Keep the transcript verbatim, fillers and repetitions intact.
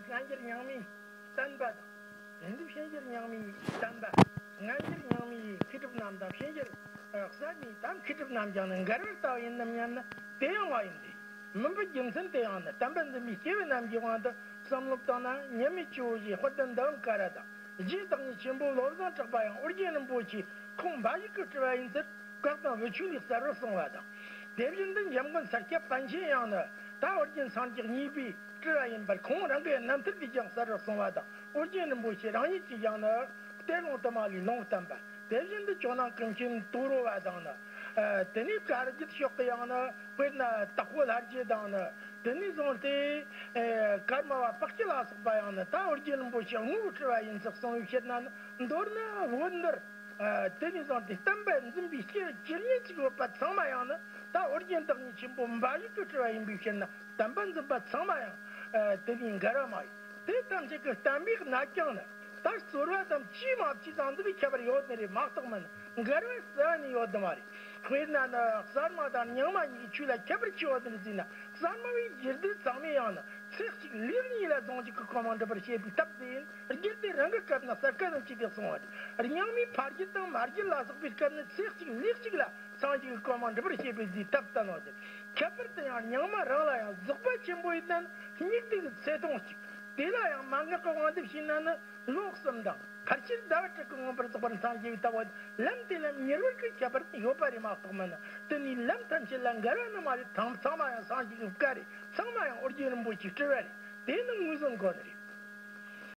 སྔ་འགྱུར་རྙིང་མའི་བསྟན་པ་དང་། དེ་འདི་ཕྱི་འགྱུར་རྙིང་མའི་བསྟན་པ། སྔ་འགྱུར་རྙིང་མའི་མཁས་གྲུབ་རྣམས་དང་། ཕྱི་འགྱུར་གསར་མའི་ད་མཁས་གྲུབ་རྣམས་ཀྱང་ནི་འགལ་བར་ལྟ་བ་ཡིན་ནམ་སྙམ་ན། དེ་ཡང་མ་ཡིན་ཏེ། མིན་པའི་རྒྱུ་མཚན་དེ་ཡང་ནི། བསྟན་པ་འཛིན་པའི་སྐྱེས་བུ་རྣམས་ཀྱི་དབང་དུ་བསམ་བློ་བཏང་ན། ཉི་མའི་སྤྱི་བོ་བཞིན་དཔལ་ལྡན་འདུལ་བ་ཀ་ར་དང་། རྗེ་བདག་ཉིད་ཆེན་པོ་བློ་བཟང་གྲགས་པ་ཡང་ཨོ་རྒྱན་རིན་པོ་ཆེ་ཁོང་འབའ་ཞིག་གིས་སྤྲུལ་བ་ཡིན་ཚུལ་བཀའ་གདམས་བུ་ཆུང་ལས་གསལ་བར་གསུངས་པ་དང་། དེ་བཞིན་དུ་འཇམ་མགོན་ས་སྐྱ་པཎ་ཆེན་ཡང་ནི་ད་ཨོ་རྒྱན་སངས་རྒྱས་གཉིས་པོས་སྤྲུལ་བ་ཡིན་པར་ཁོང་རང་གི་རྣམ་ཐར་གྱིས་ཀྱང་གསལ་བར་གསུངས་པ་དང་། ཨོ་རྒྱན་རིན་པོ་ཆེ་རང་ཉིད་ཀྱིས་ཀྱང་ནི་གཏེར་ལུང་དུ་མ་ལས་ལུང་བསྟན་པ། དེ་བཞིན་དུ་ཇོ་ནང་ཀུན་མཁྱེན་དུ་རུ་བ་དང་ནི། ཨ་དེ་ནས་བཀའ་བརྒྱུད་ཕྱོགས་ཀྱི་ཡང་ནི་དཔེར་ན་དྭགས་པོ་ལྷ་རྗེ་དང་ནི། དེ་ནས་བཟུང་སྟེ་ཨེ་ཀརྨ་པ་པཀྴི་ལ་སོགས་པ་ཡང་ནི་ད་ཨོ་རྒྱན་རིན་པོ་ཆེ་དངོས་སྤྲུལ་བ་ཡིན་ཚུལ་གསུངས་པའི་ཕྱིར་ན་ནི། མདོར་ན་བོད་འདིར་ཨ་དེ་ནས་བཟུང་སྟེ་བསྟན་པ་འཛིན་པའི་སྤྱི་ཇི་སྙེད་ཅིག་ཡོད་པ་ཚང་མ་ཡང་ནི་ད་ཨོ་རྒྱན་བདག་ཉིད་ཆེན་པོ་འབའ་ཞིག་གིས་སྤྲུལ་བ་ཡིན་པའི་ཕྱིར་ན། བསྟན་པ་འཛིན་པ་ཚང་མ་ཡང་ཨ་དེ་ནས་འགལ་བ་མ་ཡིན། དེ་ཐམས་ཅད་ཀྱི་བསྟན་པའི་གནད་ཀྱང་ནི་ད་རྩོལ་བ་ཙམ་གྱིས་མ་བྱས་ཙང་འདི་ལས་ཁྱད་པར་ཡོད་ནི་རེད་མ་གཏོགས་མིན། འགལ་བ་རྩ་བ་ནས་ཡོད་ནི་མ་རེད། དཔེར་ན་ནི་གསར་མ་དང་རྙིང་མ་གཉིས་ཀྱི་ཆོས་ལ་ཁྱད་པར་ཅི་ཡོད་ནི་རེད་ཟེར་ན། གསར་མ་བའི་རྒྱུད་སྡེ་ཚང་མས་ཡང་ནི་ཚེ་གཅིག་ལུས་གཉིས་ལ་ཟུང་འཇུག་གི་གོ་འཕང་འགྲུབ་པར་བྱེད་པའི་ཐབས་དེ་ཡིན། རྒྱུད་སྡེ་རང་གི་སྐབས་ན་གསལ་ཁ་ཙམ་གྱིས་དེ་གསུངས་པ་རེད། རྙིང་མའི་ཕ་རྒྱུད་དང་མ་རྒྱུད་ལ་སོགས་པའི་སྐབས་ནི་ཚེ་གཅིག་ལུས་གཅིག་ལ་སངས་རྒྱས་ཀྱི་གོ་འཕང་འགྲུབ་པར་བྱེད་པའི་རྫས་ཐབས་བསྟན་ནོ་ཟེར། ཁྱད་པར་དུ་ཡང་རྙིང་མ་རང་ལ་ཡང་རྫོགས་པ་ཆེན་པོ་ཡིན་ན་ནི་སྙིགས་དུས་ཀྱི་ཚེ་ཐུང་གཅིག་དེ་ལ་ཡང་མན་ངག་གི་དབང་དུ་བྱས་ན་ནི་ལོ་གསུམ་དང་། ཕལ་ཆེར་ཟླ་བ་དྲུག་གི་མངོན་པར་རྫོགས་པར་འཚང་རྒྱ་བའི་ལྟ་བ། ལམ་དེ་ལམ་ཉེ་བར་གྱི་ཁྱད་པར་ཡོད་པ་རེད་མ་གཏོགས་མིན། དེ་ནི་ལམ་ཐམས་ཅད་ལ་འགལ་བ་ནི་མ་རེད། ཐམས་ཚང་མ་ཡང་སངས་རྒྱས་ཀྱི་བཀའ་རེད། ཚང་མ་ཡང་ཨོ་རྒྱན་རིན་པོ་ཆེའི་སྤྲུལ་བ་རེད། དེ་ནི་ངོས་བཟུང་དགོས་ནི་རེད།